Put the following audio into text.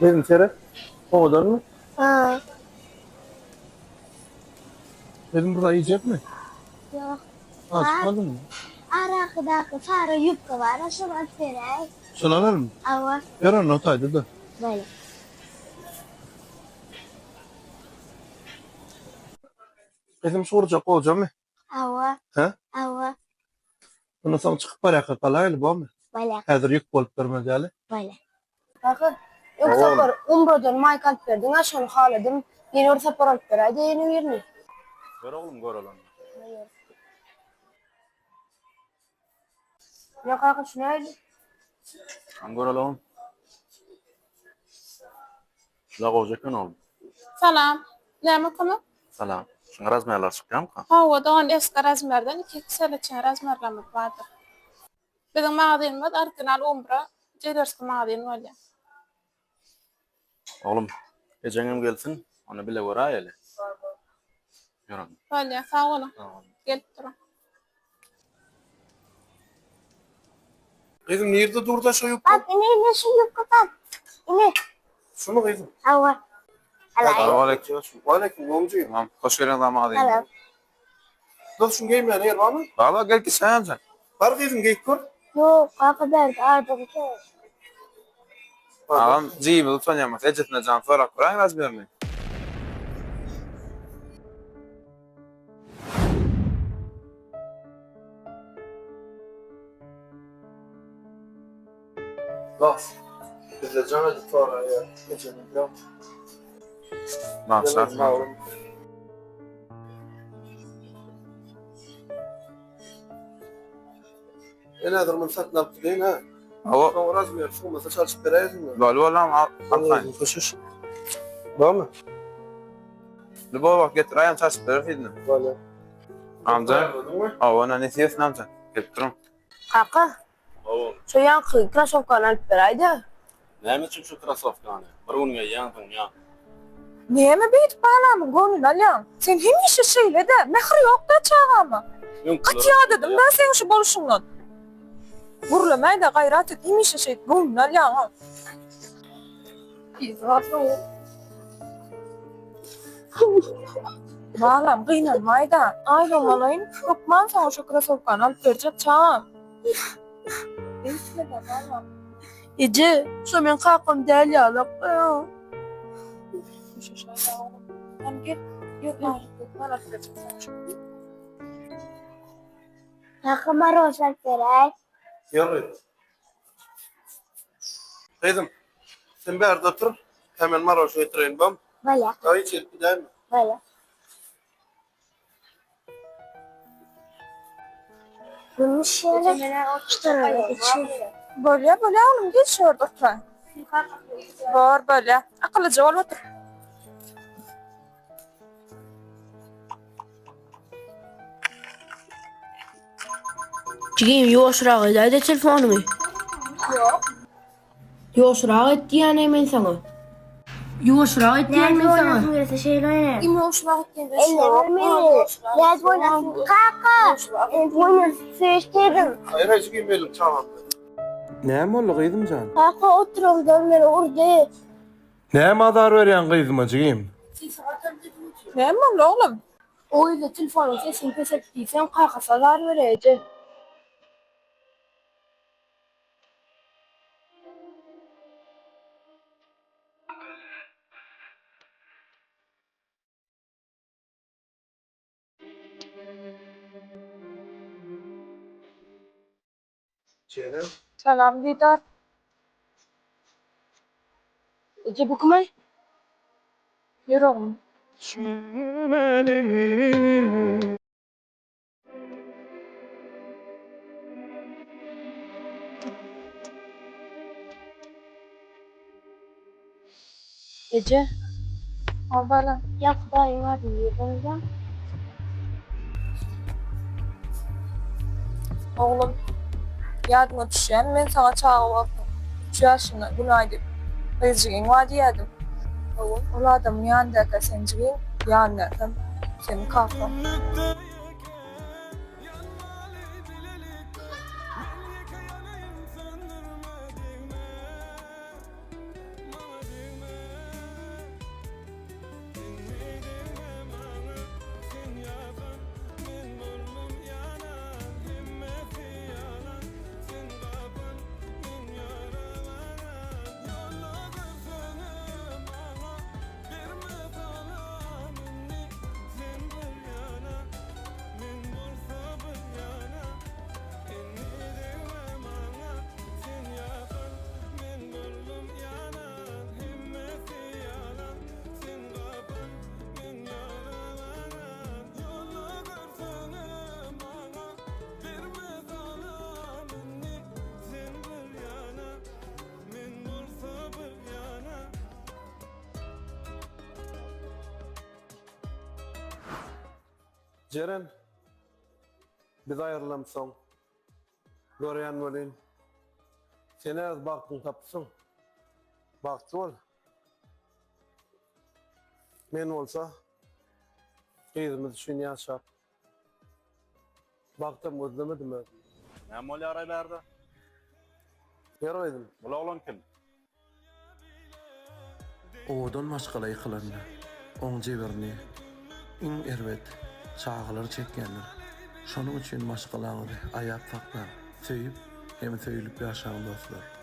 Gyzym seret. Owadanmy? Ha. Gyzym bir zat iýjekmi? Ýok. Açmadyňmy? Arakydaky sary ýubka bar-a, şony alyp beräý. Şony alarmy? Hawa. Ber onda o taýda-da. Bolýar. Gyzym şu gurjak gowjamy? Hawa. Hä? Hawa. Ondan soň çykyp barýarka galaýaly, bormy? Bolýar. Häzir ýük bolup durmaz ýaly. Bolýar. Kaka, öňki sapar Umradan maýka alyp berdiň-ä, şony haladym. Ýene bir sapar alyp beräý-de ýene birini. Ber oglum, göreli onda. Ýa kaka, şu nähili? Hany göreli oglum. Şula gowja eken oglum. Salam. Näme kömek? Salam. Şuň razmerleri çykýamyka? Hawa dogan eski razmerden iki XL çen razmerlerimiz bardyr. Biziň magazynymyz original Umbra dilerski magazyn bolýar. Oglum, ejeňem gelsin, onda bile göräýeli. Ýör onda. Bolýar, sag boluň. Sag boluň. Gelip duruň. Gyzym nirde durda şo ýubka? Bak ine ine şu ýubka bak. Ine. Şumy gyzym? Hawa. Salowmaleýkim. Waleýkim gowmy Tamam. Hoş geldiňiz magazyna. Salam. Dost şuny geýmäne ýer barmy? Bar bar gel geçäý amca. Bar gyzym geýip gör. Ýok kaka bärde ardygy kän. Agam jigimiz utanýan bolsa ejesine jan sorap göräýiň razmerini. Dos, bizde jaň edip soraýar ejemiz ýok. Bagşa. Men häzir muny satyn alyp gideýin ha. Hawa. Soň razmer sygmasa çalşyp beräýersiň. Boldy boldy agam al alsaň. Köşeş. Barmy? Lüboý wagt getir aýam çalşyp berer hidini. Bolýar. Amca. Hawa, nesip etsin amca. Gelip duruň. Kaka, Şo ýaňky krasowkany alyp beräýdä. Näme üçin şu krasowkany? Bir gün geýýäň, zyňýaň. Näme beýdip balamyň göwnüni alýaň? Sen hemişe şeýle-dä, mähir ýok-da çagama. Gaty ýadadym-da seň şu bolşuňdan. Gürlemäý-de gaýrat et, hemişe şeýdip göwnüni alýaň-a. Balam, gynanmaý-da, aýlygymy alaýyn, hökman saňa şo krasowkany alyp berjek, çagam. Beýtme-de, balam. Eje, şo meň kakam däl ýalak. Hany gel, ýör, hökman alyp berjek saňa şo. Kaka maroz alyp beräý. Ýör gyz. Gyzym, sen bärde otur, hemen marožny getireýin, bom? Bolýar. Daýy içerip gidäýme. Bolýar. Gümüş ýaly şu içi. Bolýar, bolýar oglum, geç şu ýerde oturaý. Bor, bolýar. Akyllyja bolup otur. Jigim ýuwaşrak edäýdä telefonyňy. Ýok. Ýuwaşrak et diýýän-eý men saňa. Ýuwaşrak et diýýän men saňa. Oýnasym gelse şeýle oýnar. Kim ýuwaşrak et diýende Ellerim meni. Nädip oýnasyn? Kaka! Nädip oýnasyn? Söýüşdirdim. Haýyr, haý jigim belim çagam. Näme boldy gyzym jan? Kaka oturamdan meni urdy. Näme azar berýäň gyzyma jigim? Näme boldy oglum? Oýda telefonyň sesini peselt diýsem kakasy azar berýär eje. Salam Didar. Eje bu kim-aý? Ýör oglum. Eje. Al balam. Ýa Hudaýyň adyny nirden bilýäň? Oglum, ýadyňa düşýärmi, men saňa çaga wagtyň, üç ýaşyňda Günaý diýip, gyzjygyň bar diýýärdim. Hawa, ol adamyň ýanyndaka seň jigiň, ýanyndakam seniň kakaň. Jeren, biz aýrylamsoň, görýän welin, sen öz bagtyňy tapypsyň. Bagtly bol. Men bolsa gyzymyz üçin ýaşap, bagtam gözlemedim özüme. Näme bolýar-aý bärde? Ýör gyzym. Bul oglan kim? Owadan maşgala ýykylanda, oň jebrini iň erbet çagalar çekýändir. Şonuň üçin maşgalaňyzy aýap saklaň, söýüp hem söýülip ýaşaň dostlar.